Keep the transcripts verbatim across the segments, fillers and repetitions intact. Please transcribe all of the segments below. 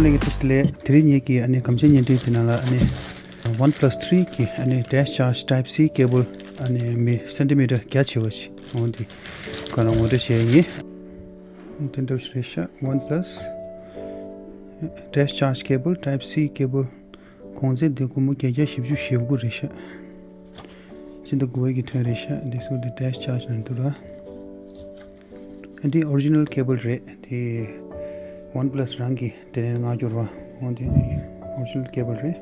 ལེགས་ཐུགས་ལེགས། དེ་རིང་ངེད་ཀྱི་ཨ་ནི་སྒམ་ཆས་བརྙན་འཕྲིན་དེ་ནང་ལ་ཨ་ནི་OnePlus three གི་ཨ་ནི་dash charge Type-C cable ཨ་ནི་མི་སེན་ཊི་མི་ཊར་བརྒྱ་ཆེ་བ་ཞིག་འོང་དེ་ག་ལ་ངོ་སྤྲོད་བྱས་ཡིན། དེ་འདྲ་ཞིག་རེད་ཤག OnePlus dash charge cable Type-C cable གོང་ཚད་འདི་སྒོར་མོ་བརྒྱད་བརྒྱ་བཞི་བཅུ་ཞེ་དགུ་རེད་ཤག་སྤྱི་ཟླ་དགུ་པའི་གི་ཐོན་རེད་ཤག་འདི་ཚོ་འདི་dash charge ནང་འདུག་ལ། འདི་original cable རེད། དེ་OnePlus རང་གི་དེ་ནས་མངགས་རྒྱུ་རེད་བ། འོ་དེ་original cable རེད།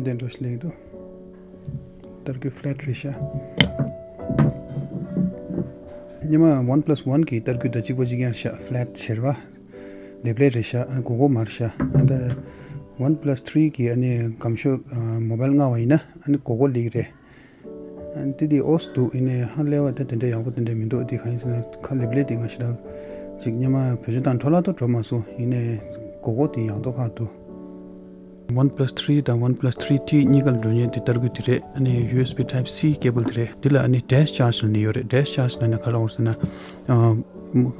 དེ་འདྲ་ཞིག་ལེགས་འདུག་ཏར་སྐུད་flat རེད་ཤག་སྔོན་མ་OnePlus One གི་ཏར་སྐུད་དང་གཅིག་པ་གཅིག་རྐྱང་ཤག flat ཆེར་བ། ལེབ་ལེབ་རེད་ཤག་ཨ་ནི་གོག་གོག་མ་རེད་ཤག་ཨ་ད་OnePlus Three གི་ཨ་ནི་སྒམ་ཤོག་ཨ་མོ་བལ་མངགས་པ་ཡིན་ན་ཨ་ནི་གོག་གོག་ལེགས་རེད། ཨ་ནི་དེ་དེ་ཨོས་འདུག་ཡིན་ནའི་ཧ་ལས་པ་ད་དེ་འདྲ་ཡག་པོ་དེ་འདྲ་མི་འདུག་དེ་གང་ཡིན་ཟེར་ན་ཁ་ལེབ་ལེབ་དེ་ང་ཞེ་དྲག་ཅིག་སྔོན་མ་བེད་སྤྱོད་བཏང་འཕྲོ་བརླག་ཏུ་འགྲོ་མ་སོང་། ཡིན་ནའི་གོག་གོག་དེ་ཡག་མདོག་ཁ་འདུག OnePlus Three དང་OnePlus Three T གཉིས་ཀ་ལ་འགྲོ་མཁན་དེ་ཏར་སྐུད་དེ་རེད། ཨ་ནི་ཡུ་ཨེས་བི་Type-C cable དེ་རེད། དེ་ལ་ཨ་ནི་dash charge ལབ་ནས་ཡོད་རེད། dash charge ལབ་ན་ག་རེ་ལབ་ཟེར་ན།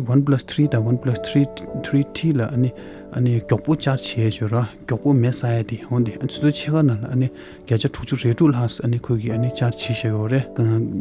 ཨ་OnePlus Three དང་OnePlus Three Three T ལ་ཨ་ནི་ཨ་ནི་མགྱོགས་པོ་charge བྱེད་ཡས་ཡོད་ར། མགྱོགས་པོ་མེ་བསགས་ཡས་དེ་འོང་དེ་ཨ་ཆུ་ཚོད་ཕྱེད་ཀ་ནང་ལ་ཨ་ནི་བརྒྱ་ཆ་དྲུག་ཅུ་རེ་དྲུག་ལྷག་ཨ་ནི་ཁོས་ཀྱིས་ཨ་ནི་charge བྱེད་བཞག་ཡོད་རེད།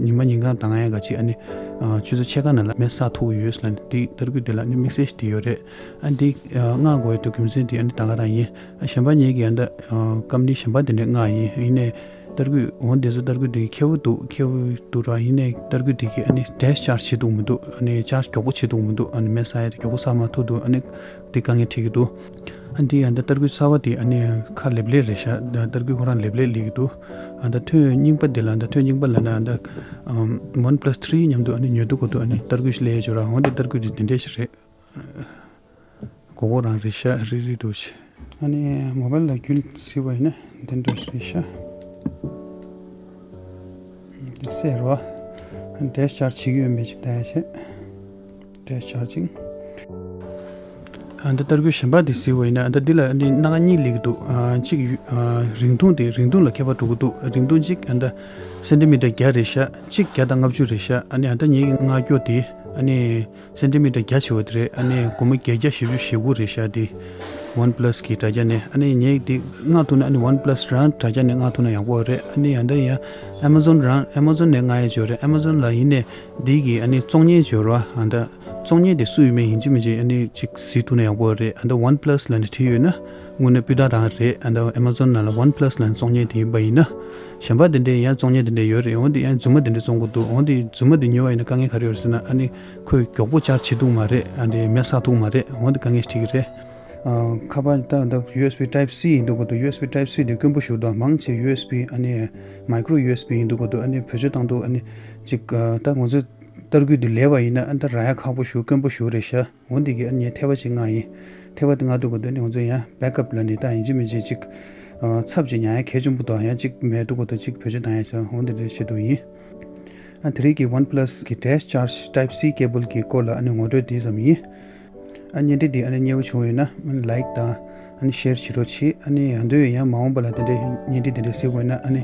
ཉི་མ་ཉིན་གང་ལྡང་ཡས་ག་ཅིག་ཨ་ནི་ཨ་ཆུ་ཚོད་ཕྱེད་ཀ་ནང་ལ་མེ་བསགས་ཐུབ་ཀྱི་ཡོད་ལབ་ནས་དེ་ཏར་སྐུད་དེ་ལ་ཨ་ནི་དམིགས་བསལ་ཞིག་དེ་ཡོད་རེད། ཨ་འདི་ཨ་མངགས་དགོས་ཡོད་དུས་རྒྱུ་མཚན་དེ་ཨ་ནི་ད་ག་རང་ཡིན། ཨ་གཞན་པ་ངེད་ཀྱིས་ཨ་ད་ཨ་company གཞན་པ་དེ་འདྲས་མངགས་ཡིན། ཡིན་ནའི་ཏར་སྐུད་འོ་འདི་ཚོ་ཏར་སྐུད་དེ་གི་ཁེ་པོ་འདུག་ཁེ་པོ་འདུག་ར། ཡིན་ནའི་ཏར་སྐུད་དེ་གི་ཨ་ནི་dash charge བྱེད་ཐུབ་མི་འདུག་ཨ་ནི་charge མགྱོགས་པོ་བྱེད་ཐུབ་མི་འདུག་ཨ་ནི་མེ་བསགས་ཡས་དེ་མགྱོགས་པོ་བསགས་མ་ཐུབ་འདུག་ཨ་ནི་དེ་དཀའ་ངལ་འཕྲད་ཀྱི་འདུག་ཨ་འདི་ཨ་ད་ཏར་སྐུད་གསར་པ་དེ་ཨ་ནི་ཁ་ལེབ་ལེབ་རེད་ཤག་ད་ཏར་སྐུད་ཁོ་རང་ལེབ་ལེབ་ལེགས་ཀྱི་འདུག་ཨ་ད་ཐོན་རྙིང་པ་དེ་ལ་ད་ཐོན་རྙིང་པ་ལབ་ན་ཨ་ད་ཨམ་OnePlus Three མཉམ་དུ་ཨ་ནི་ཉོ་འདུག་གོ་འདུག་ཨ་ནི་ཏར་སྐུད་ཞིག་ལེན་ཡས་ཅིག་ཡོད་ར། འོ་འདི་ཏར་སྐུད་དེ་དེ་འདྲས་ཞིག་རེད། གོག་གོག་རང་རེད་ཤག་རིག་རིག་འདུག་ཤག་ཨ་ནི་མོ་བལ་ལ་རྒྱུན་བརྩིས་པ་ཡིན་ན་འདི་འདྲ་རེད་ཤག་འདི་གསལ་རོ། ཨ་ནི་dash charge བྱེད་ཀྱི་ཡོད་མེད་ཅིག་ལྟ་ཡ་བྱས། dash charging ཨ་འདི་ཏར་སྐུད་གཞན་པ་འདི་གཟིགས་པ་ཡིན་ན་ཨ་འདི་འདི་ལ་ཨ་ནི་སྣ་ཁ་གཉིས་སླེབས་ཀྱི་འདུག་ཨ་གཅིག་ཡུ་ཨ་རིང་ཐུང་དེ་རིང་ཐུང་ལ་ཁྱད་པར་འགྲོ་གི་འདུག་རིང་ཐུང་གཅིག་ཨ་འདི་སེན་ཊི་མི་ཊར་བརྒྱ་རེད་ཤག་གཅིག་བརྒྱ་དང་ལྔ་བཅུ་རེད་ཤག་ཨ་ནི་ཨ་འདི་ངེད་ཀྱི་མངགས་རྒྱུ་དེ་ཨ་ནི་སེན་ཊི་མི་ཊར་བརྒྱ་ཆེ་བ་དེ་རེད། ཨ་ནི་སྒོར་མོ་བརྒྱད་བརྒྱ་བཞི་བཅུ་ཞེ་དགུ་རེད་ཤག་དེ་OnePlus གི་དྲ་རྒྱ་ནས་ཨ་ནི་ངས་དེ་མངགས་ཐུབ་ན་ཨ་ནི་OnePlus རང་དྲ་རྒྱ་ནས་མངགས་ཐུབ་ན་ཡག་པོ་རེད། ཨ་ནི་ཡང་ད་ཡང་Amazon རང་Amazon ནས་མངགས་ཡས་ཅིག་ཡོད་རེད། Amazon ལ་ཡིན་ནའི་འདི་གི་ཨ་ནི་བཙོང་མཁན་ཅིག་ཡོད་རེད་བ། ཨ་ད་བཙོང་མཁན་དེ་སུ་ཡིན་མིན་ཡིན་གཅིག་མིན་གཅིག་ཨ་ནི་ཅིག་གཟིགས་ཐུབ་ན་ཡག་པོ་རེད། ཨ་ད་OnePlus ལབ་ནས་བྲིས་ཡོད་ན་དངོས་གནས་སྤུས་དག་རང་རེད། ཨ་ད་Amazon ནང་ལ་OnePlus ལབ་ནས་བཙོང་མཁན་དེ་ཡིན་པ་ཡིན་ན། གཞན་པ་དེ་འདྲའི་ཡང་བཙོང་མཁན་དེ་འདྲ་ཡོད་རེད། འོ་དེ་ཡང་རྫུན་མ་དེ་འདྲ་བཙོང་གི་འདུག་འོ་དེ་རྫུན་མ་དེ་ཉོས་པ་ཡིན་ན་དཀའ་ངལ་ག་རེ་ཡོད་རེད་ཟེར་ན་ཨ་ནི་ཁོས་མགྱོགས་པོ་ཅར་བྱེད་ཐུབ་མ་རེད། ཨ་འདྲའི་མེ་བསགས་ཐུབ་མ་རེད། འོ་དེ་དཀའ་ངལ་འཕྲད་ཀྱི་རེད། ཨ་ཁ་པར་ད་ད་ཡུ་ཨེས་བི་Type-C ཡིན་འདུག་གོ་འདུག་ཡུ་ཨེས་བི་Type-C དེ་དཀོན་པོ་ཞིག་འདུག་མང་ཆེ་ཡུ་ཨེས་བི་ཨ་ནི་Micro USB ཡིན་འདུག་གོ་འདུག་ཨ་ནི་བེད་སྤྱོད་བཏང་འདུག་ཨ་ནི་ཅིག་ཨ་ད་ང་ཚོ་ཏར་སྐུད་དེ་ལེན་པ་ཡིན་ན་ཨ་ད་རག་ཡ་ཁག་པོ་ཞིག་དཀོན་པོ་ཞིག་རེད་ཤག་འོ་འདི་གི་ཨ་ནི་ཐེ་བ་ཅིག་མངགས་ཡིན། ཐེ་བ་དེ་མངགས་འདུག་གོ་འདུག་ཨ་ནི་ང་ཚོ་ཡང་backup ལབ་ནི་ད་ཡིན་གཅིག་མིན་གཅིག་ཅིག་ཨ་ཚབ་ཅིག་ཉར་ཡ་གལ་ཆེན་པོ་འདུག་ཡང་གཅིག་མེད་འདུག་གོ་འདུག་ཅིག་བེད་སྤྱོད་བཏང་ཡ་ཆ་འོ་འདི་འདྲ་བྱེད་འདུག་ཡིན། ཨ་དེ་རིང་གི་OnePlus གི་dash charge Type-C cable གི་སྐོར་ལ་ཨ་ནི་ངོ་སྤྲོད་འདི་ཙམ་ཡིན། ཨ་བརྙན་འཕྲིན་འདི་ཨ་ནི་མཉེས་པོ་བྱུང་ཡོད་ན་ཨ་ནི་like དང་ཨ་ནི་share བྱེད་རོགས་གྱིས། ཨ་ནི་ཡང་དོན་ཡང་མ་འོངས་པ་ལ་དེ་འདྲའི་བརྙན་འཕྲིན་དེ་འདྲ་གཟིགས་དགོས་ན་ཨ་ནི་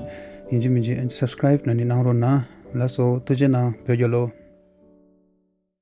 ཡིན་གཅིག་མིན་གཅིག་ཨ་ནི་subscribe ལབ་ནི་གནང་རོགས་གནང་། ལགས་སོ། ཐུགས་རྗེ་གནང་། བོད་རྒྱལ་ལོ།